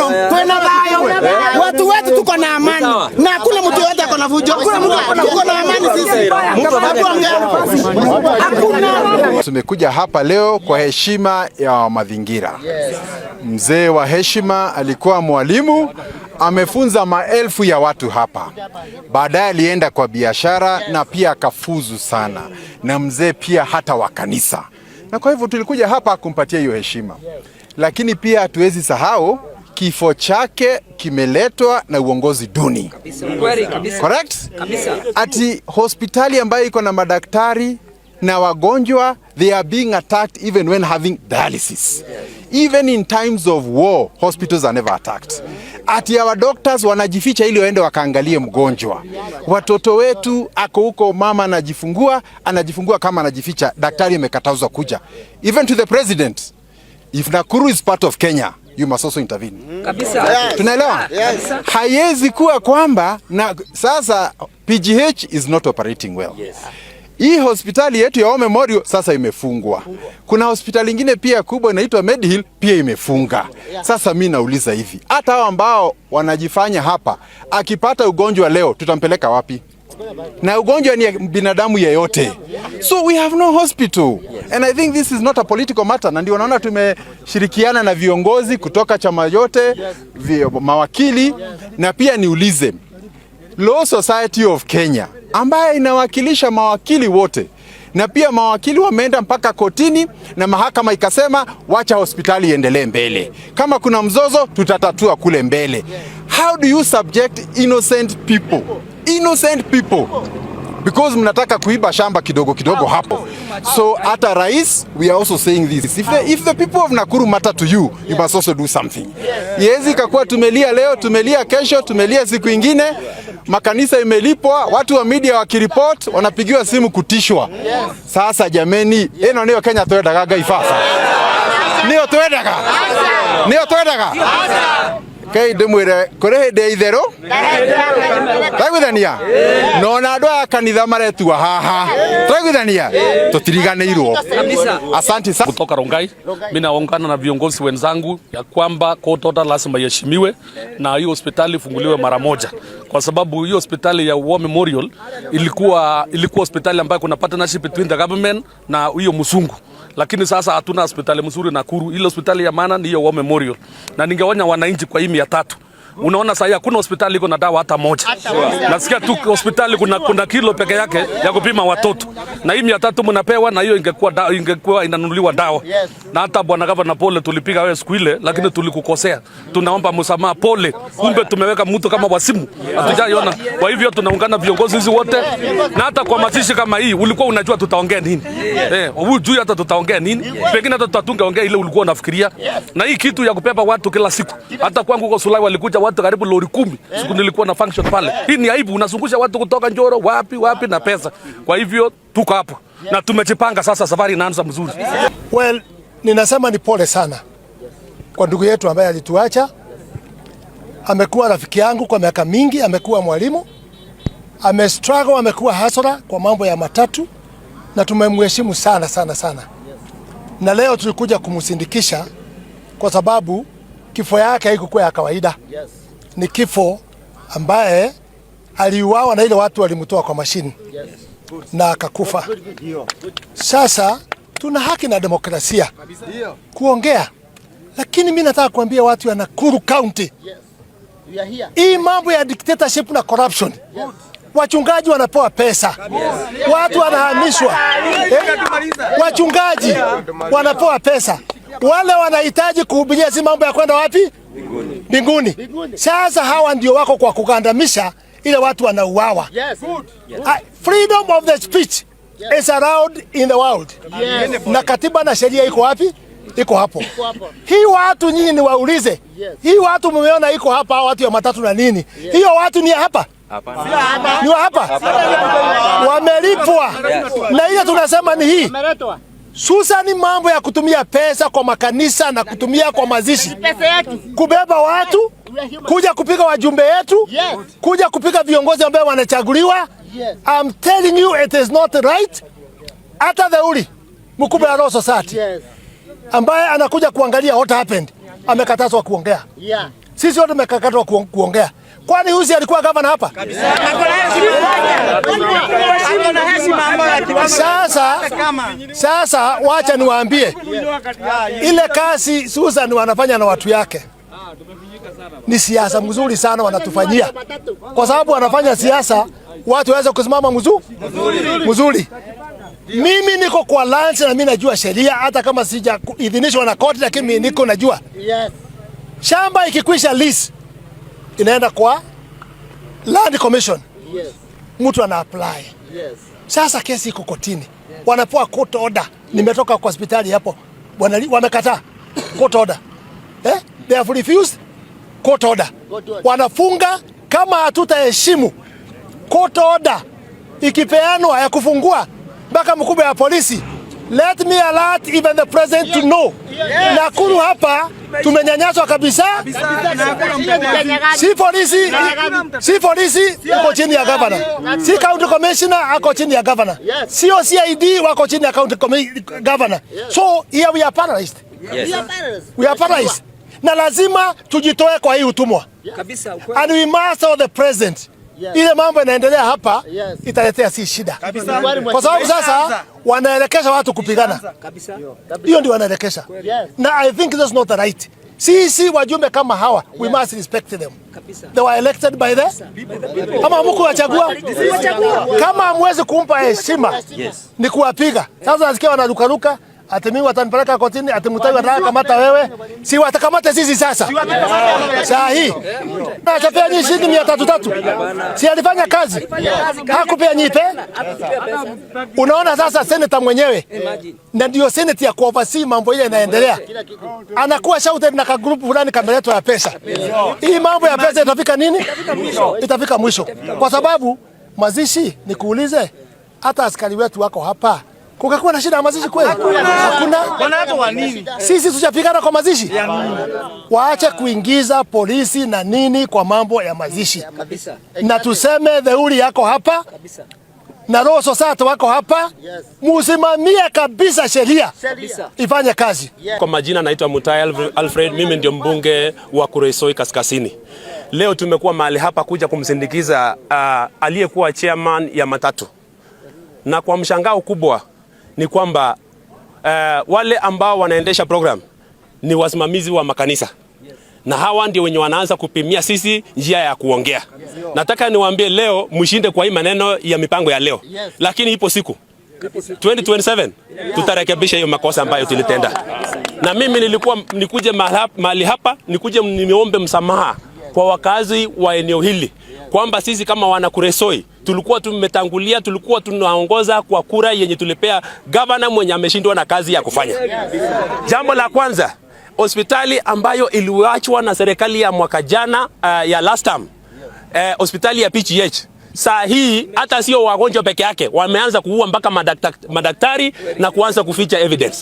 Twina thayo. Watu wetu tuko na amani. Na hakuna mtu yote ako na fujo. Tuko na amani sisi. Hebu ongea. Hakuna. Tumekuja hapa leo kwa heshima ya mazingira. Mzee wa heshima alikuwa mwalimu, amefunza maelfu ya watu hapa. Baadaye alienda kwa biashara na pia akafuzu sana, na mzee pia hata wa kanisa, na kwa hivyo tulikuja hapa kumpatia hiyo heshima, lakini pia hatuwezi sahau kifo chake kimeletwa na uongozi duni. Kweli kabisa. Correct? Kabisa. Ati hospitali ambayo iko na madaktari na wagonjwa, they are being attacked even when having dialysis. Even in times of war, hospitals are never attacked. Ati our doctors wanajificha ili waende wakaangalie mgonjwa. Watoto wetu ako huko, mama anajifungua, anajifungua kama anajificha, daktari amekatazwa kuja. Even to the president, if Nakuru is part of Kenya, you must also intervene. Kabisa. Tunaelewa? Haiwezi kuwa kwamba na sasa PGH is not operating well. Hii hospitali yetu ya War Memorial sasa imefungwa. Kuna hospitali ingine pia kubwa inaitwa Medihill pia imefunga. Sasa mi nauliza hivi, hata hao ambao wanajifanya hapa, akipata ugonjwa leo tutampeleka wapi? Na ugonjwa ni ya binadamu yeyote, so we have no hospital and I think this is not a political matter, na ndio naona tumeshirikiana na viongozi kutoka chama yote, mawakili na pia niulize Law Society of Kenya ambaye inawakilisha mawakili wote na pia mawakili wameenda mpaka kotini na mahakama ikasema wacha hospitali iendelee mbele, kama kuna mzozo tutatatua kule mbele. How do you subject innocent people, innocent people because mnataka kuiba shamba kidogo kidogo hapo? So hata rais, we are also saying this: if the people of Nakuru matter to you, you must also do something. Iwezi ikakuwa tumelia leo, tumelia kesho, tumelia siku ingine, makanisa imelipwa, watu wa media wakiripot wanapigiwa simu kutishwa. Sasa jameni, ĩno nĩyo Kenya twendaga? Ngai baba, nĩyo twendaga, nĩyo twendaga. Kei ndĩmwĩre kũrĩ hĩndĩ ya itherũ twaiguithania no na andũ aya kanitha maretua haha twaiguithania tũtiriganĩirwo. Kabisa. Asante sana. Kutoka Rongai, mimi naungana na viongozi wenzangu ya kwamba court order lazima iheshimiwe na hiyo hospitali ifunguliwe mara moja, kwa sababu hiyo hospitali ya War Memorial ilikuwa hospitali ambayo kuna partnership between the government na hiyo msungu, lakini sasa hatuna hospitali mzuri Nakuru. Ile hospitali ya maana ni hiyo War Memorial, na ningeonya wananchi kwa hii 300. Unaona sasa hakuna hospitali iko na dawa hata moja. Nasikia tu hospitali kuna kilo peke yake ya kupima watoto. Na hii 300 mnapewa na hiyo ingekuwa inanunuliwa dawa. Na hata bwana gavana, pole, tulipiga wewe siku ile, lakini tulikukosea. Tunaomba msamaha, pole. Kumbe tumeweka mtu kama wasimu. Hatujaiona. Kwa hivyo tunaungana viongozi hizi wote na hata kwa mazishi kama hii ulikuwa unajua tutaongea nini? Eh, hujui hata tutaongea nini? Pengine hata tutatungeongea ile ulikuwa unafikiria. Na hii kitu ya kubeba watu kila siku. Hata kwangu huko Sulai walikuja watu karibu lori 10 siku nilikuwa na function pale. Hii ni aibu, unazungusha watu kutoka Njoro wapi wapi na pesa. Kwa hivyo tuko hapo na tumejipanga sasa, safari inaanza mzuri. Well, ninasema ni pole sana kwa ndugu yetu ambaye alituacha. Amekuwa rafiki yangu kwa miaka mingi, amekuwa mwalimu, amestruggle, amekuwa hustler kwa mambo ya matatu na tumemheshimu sana sana sana, na leo tulikuja kumsindikisha kwa sababu kifo yake haikukuwa ya kawaida. Ni kifo ambaye aliuawa na ile watu walimtoa kwa mashini na akakufa. Sasa tuna haki na demokrasia kuongea, lakini mi nataka kuambia watu wa Nakuru County, hii mambo ya dictatorship na corruption, wachungaji wanapewa pesa, watu wanahamishwa, eh? Wachungaji wanapewa pesa, wale wanahitaji kuhubiria, si mambo ya kwenda wapi mbinguni. Sasa hawa ndio wako kwa kugandamisha ile watu wanauawa. Freedom of the speech is allowed in the world. Na katiba na sheria iko wapi? Iko hapo. Hii watu nyinyi ni waulize. Hii watu mmeona iko hapa, hao watu ya matatu na nini? Hiyo watu ni hapa? Ni wa hapa? Wamelipwa. Na ile tunasema ni hii. Susa ni mambo ya kutumia pesa kwa makanisa na kutumia kwa mazishi, kubeba watu kuja kupiga wajumbe wetu, kuja kupiga viongozi ambao wanachaguliwa. I'm telling you it is not right. Hata Theuri mkubwa wa Law Society ambaye anakuja kuangalia what happened amekatazwa kuongea. Sisi wote tumekakatwa kuongea. Kwani huyu alikuwa gavana hapa? Sasa wacha niwaambie, ile kazi Susan wanafanya na watu yake ni siasa mzuri sana wanatufanyia, kwa sababu wanafanya siasa watu waweze kusimama mzuri. Mimi niko kwa lunch na mimi najua sheria, hata kama sijaidhinishwa na koti, lakini mimi niko najua. Shamba ikikwisha lease inaenda kwa Land Commission. Mtu ana apply. Sasa kesi iko kotini. Wanapewa court order. Nimetoka kwa hospitali hapo. Wamekataa court order. They have refused court order. Wanafunga kama hatutaheshimu court order ikipeanwa ya kufungua mpaka mkubwa ya polisi. Let me alert even the president to know. Nakuru hapa tumenyanyaswa kabisa. Si polisi iko chini ya governor. Si county commissioner ako chini ya governor. Sio CID wako chini ya county governor. So here we are paralyzed. We are paralyzed. Na lazima tujitoe kwa hii utumwa. And we must tell the president. Ile mambo inaendelea hapa italetea si shida. Kwa sababu sasa wanaelekesha watu kupigana. Hiyo ndio wanaelekesha. Na I think that's not the right. Sisi wajumbe kama hawa, we must respect them. They were elected by the kama hamkuwachagua, kama hamwezi kumpa heshima ni kuwapiga. Sasa nasikia wanarukaruka ati mimi watanipeleka kotini, ati Mutai wataka kamata wewe, si watakamata sisi sasa. Saa hii achapea nyinyi shilingi 300, si alifanya kazi, hakupea nyinyi pe. Unaona sasa senator mwenyewe na ndio senate ya kuoversee mambo ile inaendelea, anakuwa shouted na kagroup fulani kameletwa ya pesa. Hii mambo ya pesa itafika nini? Itafika mwisho, kwa sababu mazishi, nikuulize, hata askari wetu wako hapa, kukakuwa na shida ya mazishi kweli? Hakuna. Sisi tushapigana kwa mazishi. Waache kuingiza polisi na nini kwa mambo ya mazishi, na tuseme theuri yako hapa na Law Society wako hapa, musimamie kabisa sheria ifanye kazi. Kwa majina naitwa Mutai Alfred, mimi ndio mbunge wa Kuresoi Kaskazini. Leo tumekuwa mahali hapa kuja kumsindikiza aliyekuwa chairman ya matatu, na kwa mshangao kubwa ni kwamba wale ambao wanaendesha program ni wasimamizi wa makanisa na hawa ndio wenye wanaanza kupimia sisi njia ya kuongea. Nataka niwaambie leo mshinde kwa hii maneno ya mipango ya leo, lakini ipo siku 2027 tutarekebisha hiyo makosa ambayo tulitenda. Na mimi nilikuwa nikuje mahali hapa nikuje niombe msamaha kwa wakazi wa eneo hili kwamba sisi kama wana Kuresoi tulikuwa tumetangulia, tulikuwa tunaongoza kwa kura yenye tulipea gavana mwenye ameshindwa na kazi ya kufanya. Jambo la kwanza, hospitali ambayo iliwachwa na serikali ya mwaka jana, ya last term, hospitali ya PGH saa hii hata sio wagonjwa peke yake, wameanza kuua mpaka madaktari na kuanza kuficha evidence.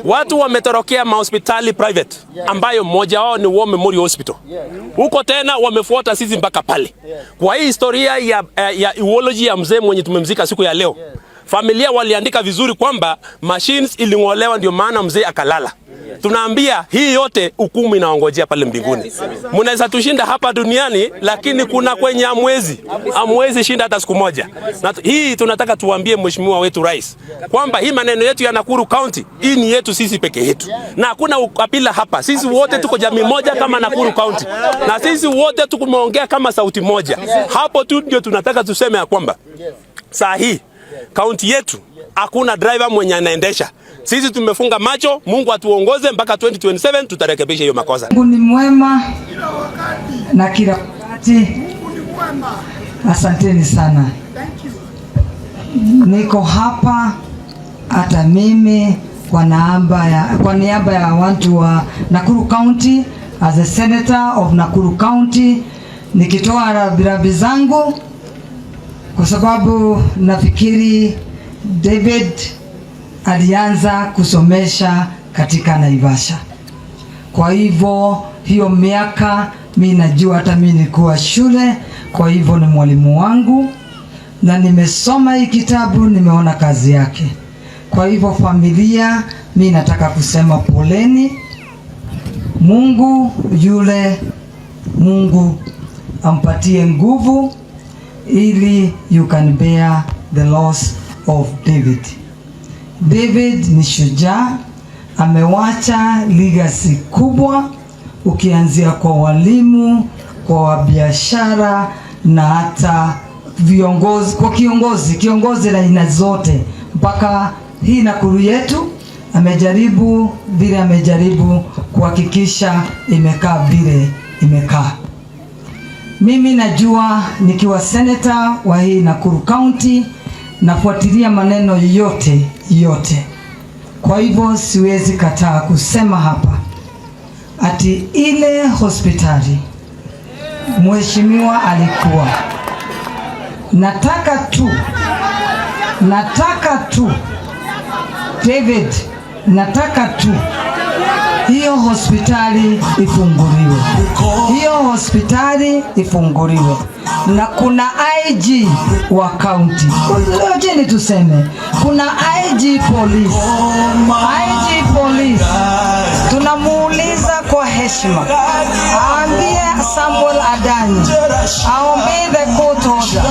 Watu wametorokea mahospitali private ambayo mmoja wao ni War Memorial Hospital. Huko tena wamefuata sisi mpaka pale. Kwa hii historia ya eulogy ya mzee mwenye tumemzika siku ya leo, familia waliandika vizuri kwamba machines iling'olewa, ndio maana mzee akalala. Tunaambia hii yote hukumu inaongojea pale mbinguni. Mnaweza tushinda hapa duniani, lakini kuna kwenye hamwezi shinda hata siku moja. Na hii tunataka tuambie mheshimiwa wetu rais kwamba hii maneno yetu ya Nakuru County hii ni yetu sisi peke yetu, na hakuna ukabila hapa. Sisi wote tuko jamii moja kama Nakuru County, na sisi wote tumeongea kama sauti moja. Hapo tu ndio tunataka tuseme ya kwamba saa hii kaunti yetu hakuna driver mwenye anaendesha. Sisi tumefunga macho, Mungu atuongoze mpaka 2027 tutarekebisha hiyo makosa. Mungu ni mwema na kila wakati. Asanteni sana. Niko hapa hata mimi kwa niaba ya watu wa Nakuru County as a senator of Nakuru County, nikitoa rambirambi zangu kwa sababu nafikiri David alianza kusomesha katika Naivasha. Kwa hivyo hiyo miaka mi najua, hata mi nilikuwa shule, kwa hivyo ni mwalimu wangu na nimesoma hii kitabu, nimeona kazi yake. Kwa hivyo familia, mi nataka kusema poleni. Mungu yule Mungu ampatie nguvu ili you can bear the loss of David. David ni shujaa, amewacha legacy kubwa, ukianzia kwa walimu, kwa biashara na hata viongozi, kwa kiongozi la aina zote mpaka hii Nakuru yetu amejaribu vile amejaribu kuhakikisha imekaa vile imekaa. Mimi najua nikiwa senator wa hii Nakuru County nafuatilia maneno yote yote. Kwa hivyo siwezi kataa kusema hapa ati ile hospitali mheshimiwa alikuwa, nataka tu David, nataka tu hiyo hospitali ifunguliwe, hiyo hospitali ifunguliwe, na kuna IG wa county, ngojeni tuseme, kuna IG police, IG police tunamuuliza kwa heshima aambie Samuel Adanyi aombe the court order,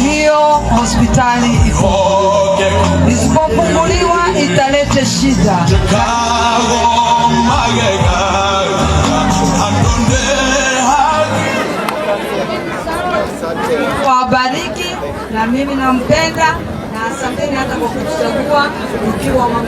hiyo hospitali ifunguliwe. Isipofunguliwa italete shida. Wabariki na mimi nampenda na asanteni hata kwa kutuchagua ukiwa mama.